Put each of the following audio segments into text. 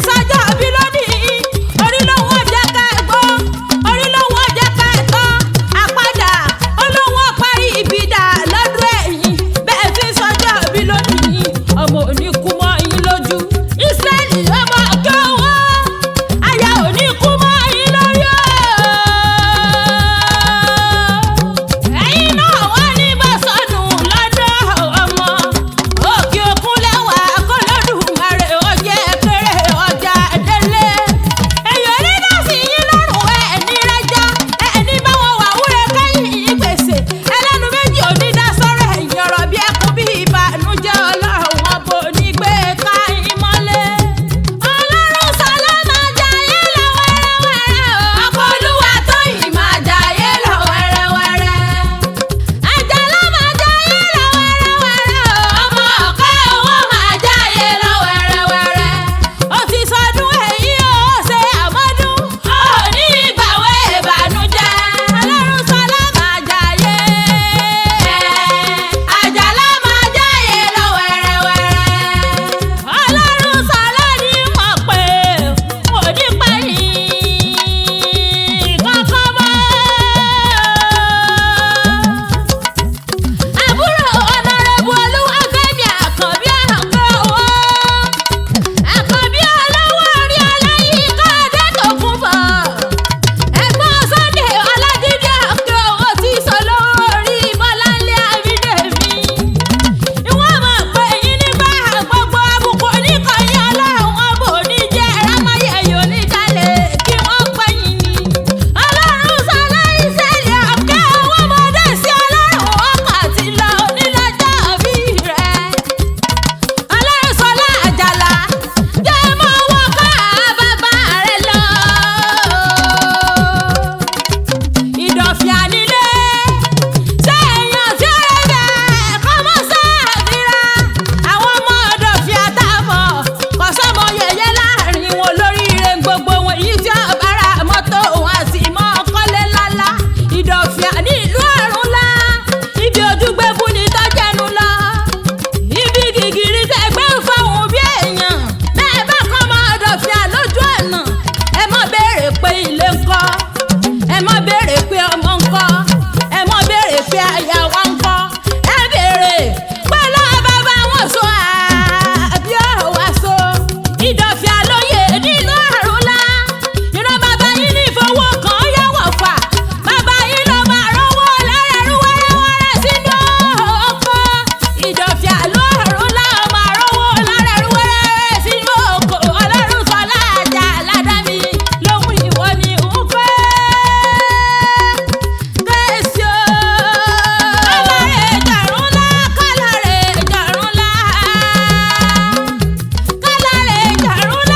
sọjọ́ bí lónìí, orí lòun ò jẹ́ ká ẹ gbọ́, orí lòun ò jẹ́ ká ẹ tán. Àpadà olóhùn ọ̀parí ibi dà lọ́dún ẹ̀yìn. Bẹ́ẹ̀ tí sọjọ́ bí lónìí, ọmọ ò ní kú mọ́ yín lójú. Ísírẹ́lì ọmọ ọ̀gá owó, aya ò ní kú mọ́ yín lórí o. Ẹ̀yin náà wọ́n ní bá sọnù lọ́dọ̀ ọmọ. Òkè òkun lẹ́wà kọ́lọ́dúnmarè ọjẹ́ kéré ọjà délé. Èyàn onídàásí yín lọ́rùn ẹ̀ ní rẹ́jà. Ẹni bá wọn wà wúre kẹ́yìn ìgbèsè. Ẹlẹ́nu méjì onídàásọ́rọ̀ ẹ̀yìn ọ̀rọ̀ bí ẹkún bí ìbànújẹ́ ọlọ́run wọn bò ní gbé ká yín mọ́lé. Ọlọ́run sọlá máa jayé lọ wẹ́rẹ́wẹ́rẹ́ o. Ọkọ Olúwa Tóyìn máa jayé lọ wẹ́rẹ́wẹ́rẹ́. Àjàlá máa jayé lọ wẹ́rẹ́wẹ́rẹ́ o. Ọmọ ọ̀kẹ́ owó máa jayé lọ wẹ́rẹ́wẹ́rẹ́. Ó ti sọdún èyí o, ó ṣe àmọ́dún. Ó ní ìgbàwé ìbànújẹ́. Ọlọ́run sọlá máa jayé. Àjàlá máa jayé lọ wẹ́rẹ́wẹ́rẹ́. Ọlọ́run sọlá ní mọ̀ pé mo ní pẹ́yìn kankan mọ́. Àbúrò ọ̀nàrẹ́bù Olúwafẹ́mi Àkànbí Àkànwó. Àkànbí olówó orí ọláyínká Adétòkunbọ̀. Ẹ̀gbọ́n Sunday Ọlájídé Àkànwó ti sọ lórí Bọ́láńlé Abídèmí. Ìwọ́n mọ̀ pé yín nígbà gbogbo àbùkù oníkànnì ọlọ́run ọbọ̀ oníjẹ́ rámáyé oníjalè kí wọ́n pẹ́ yín ni. Ọlọ́run sọlá ìṣẹ̀lẹ̀ ọ̀kẹ́ owó ọmọdé sí ọlọ́run ọkọ̀ àti lọ onílọ́jọ́ bí rẹ̀. Ọlọ́run sọlá àjàlá jẹ́ mọ́ wọn ká bàbá rẹ̀ lọ. Ìdọ̀fìà nílé ṣé èèyàn tí ó rẹ̀ bẹ̀ kọ́ mọ́ sáàfìrà. Àwọn ọmọ ọ̀dọ̀fìà tá a mọ̀ kò sọ́mọ yẹ̀yẹ́ láàrin wọn lóríire gbogbo wọn èyí tí ó bára mọ́tò wọn àti mọ́ kọ́lé ńláńlá. Ìdọ̀fìà ní ìlú Ọ̀rúnlá ibi ojúgbé fún ni tọ́jẹ́nu lọ. Ibi gìgìrì tẹ̀gbẹ́ ń fọ̀hún bí èèyàn. Bẹ́ẹ̀ bá kọ́ ọmọ ọ̀dọ̀fìà lójú ọ̀nà. Ẹ má béèrè pé ilé ńkọ́. Ẹ má béèrè pé ọmọ ńkọ́. Ẹ má béèrè pé aya wa ńkọ́. Ẹ béèrè pé lọ́wọ́ bàbá wọn sọ àbí ọ̀wá so. Ìdọ̀fìà lóye nínú Àrúnlá. Ìran bàbá yín ní ìfowó kan yọ̀wọ̀ fà. Bàbá yín ló máa rówó lárẹ̀rú wẹ́rẹ́wẹ́rẹ́ sínú oko. Ìdọ̀fìà ló Àrúnlá máa rówó lárẹ̀rú wẹ́rẹ́wẹ́rẹ́ sínú oko. Ọlọ́run sọlá Àjàlá dá mi lóhùn ìwọ ni ń fẹ́. Kẹ́sì o. Kálárẹ̀ jàrúnlá, kálárẹ̀ jàrúnlá. Kálárẹ̀ jàrúnlá.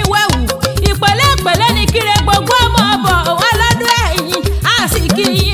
yín wẹ̀wù. Ìpele ìpele ni kíre gbogbo ọmọ bọ̀ wá lọ́dún ẹ̀yìn. A sì kí yín.